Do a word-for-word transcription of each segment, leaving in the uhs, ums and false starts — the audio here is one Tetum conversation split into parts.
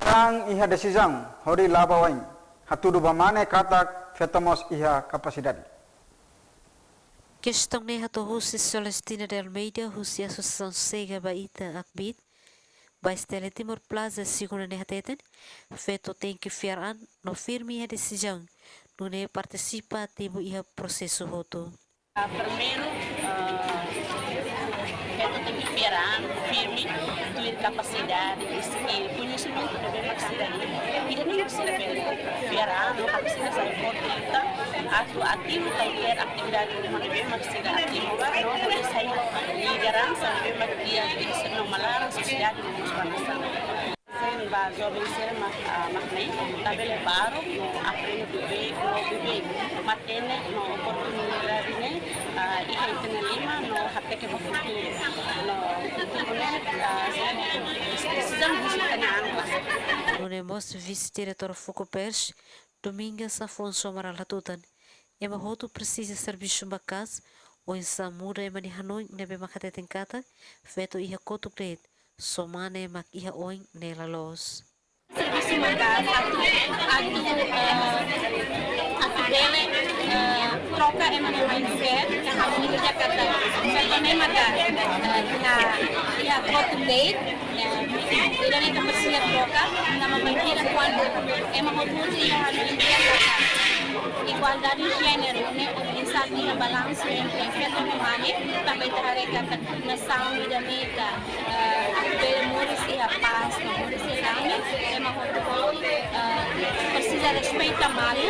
Tan iha desizaun hodi la'o ba oin, hatudu ba mane katak feto mós iha kapasidade. Kestaun ne'e hato'o husi Celestina de Almeida, husi Asosiasaun Xega ba Ita, ACBIT, ba STL Timor Plaza, segunda ne'e hateten, feto tenke fiar an no firme iha desizaun, nune'e partisipa ativu iha prosesu hotu. Ah, primeiru, ah, feto tenke fiar an, firme, tuir kapasidade, skill, koñesimentu ne'ebé mak sira iha. Ida-ne'e mak sira bele fiar an, no kapasidade sai forte ita, atu ativu kualkér atividade ruma ne'ebé mak sira ativu, no hodi sai lideransa ne'ebé mak di'ak, no ba laran sosiedade no mós ba nasaun. Dezeñu ba joven sira mak, ah, mak ne'e, ita bele baruk no aprende beibeik, no beibeik matenek no oportunidade ne'e, ah, iha ita-nia liman no hateke ba futuru. No futuru ne'e, ah, desizaun husi ita-nia an rasik. Nune'e mós Vise-Diretora Fokopers, Domingas Afonso Amaral hatutan, ema hotu presiza servisu maka'as, oinsá muda ema nia hanoin ne'ebé mak hateten katak feto iha kotuk de'it, só mane mak iha oin ne'e la loos. Servisu maka'as atu, atu, eh, atu bele, eh, troka ema nia mindset, ema nia hanoin katak feto ne'e maka, eh, iha, iha kotuk de'it, eh, ida-ne'e ita presiza troka, tanba bainhira kuandu ema hotu-hotu iha hanoin katak igualdade de jéneru ne'e obriga iha balansu entre feto no mane, tanba ita haree katak nasaun ida-ne'e ita, eh, atu bele moris iha pás, no moris iha dame, ema hotu-hotu, eh, presiza respeita malu,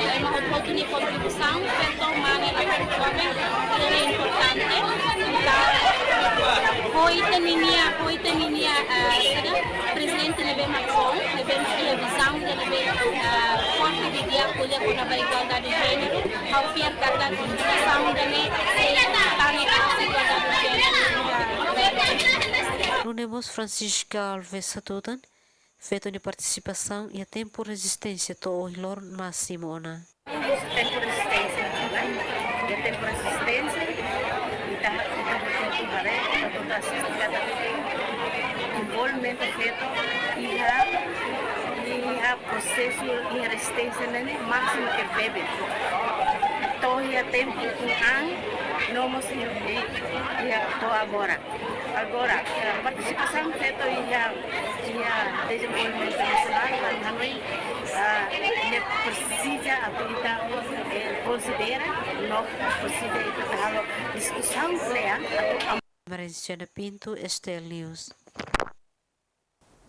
eh, ema hotu-hotu nia kontribuisaun, feto, mane, labarik, joven, ida-ne'e importante. Entaun, ho ita ninia, ho ita ninia, eh, saida, prezidente ne'ebé mak bom, ne'ebé mak iha vizaun ida ne'ebé, eh, forte didi'ak ko'alia kona-ba igualdade de jéneru, ha'u fiar katak nasaun ida-ne'e sei tane ka igualdade de jéneru iha Timor. Nune'e mós Francisca Alves hatutan, feto nia partisipasaun iha tempu rezisténsia to'o ohin loron másimu ona. Tempu rezisténsia, iha tempu rezisténsia, ita, ita hotu-hotu haree, ita hotu-hotu asiste katak envolvimentu feto iha, iha prosesu iha rezisténsia ne'e másimu ke bele. To'o iha tempu ohin, no mós iha, iha to'o agora. Agora, eh, partisipasaun feto iha, iha dezenvolvimentu nasionál, ha'u hanoin, eh, ne'e presiza atu ita, eh, konsidera, no presiza ita halo diskusaun kle'an atu am- Maria Jana Pinto, STL News.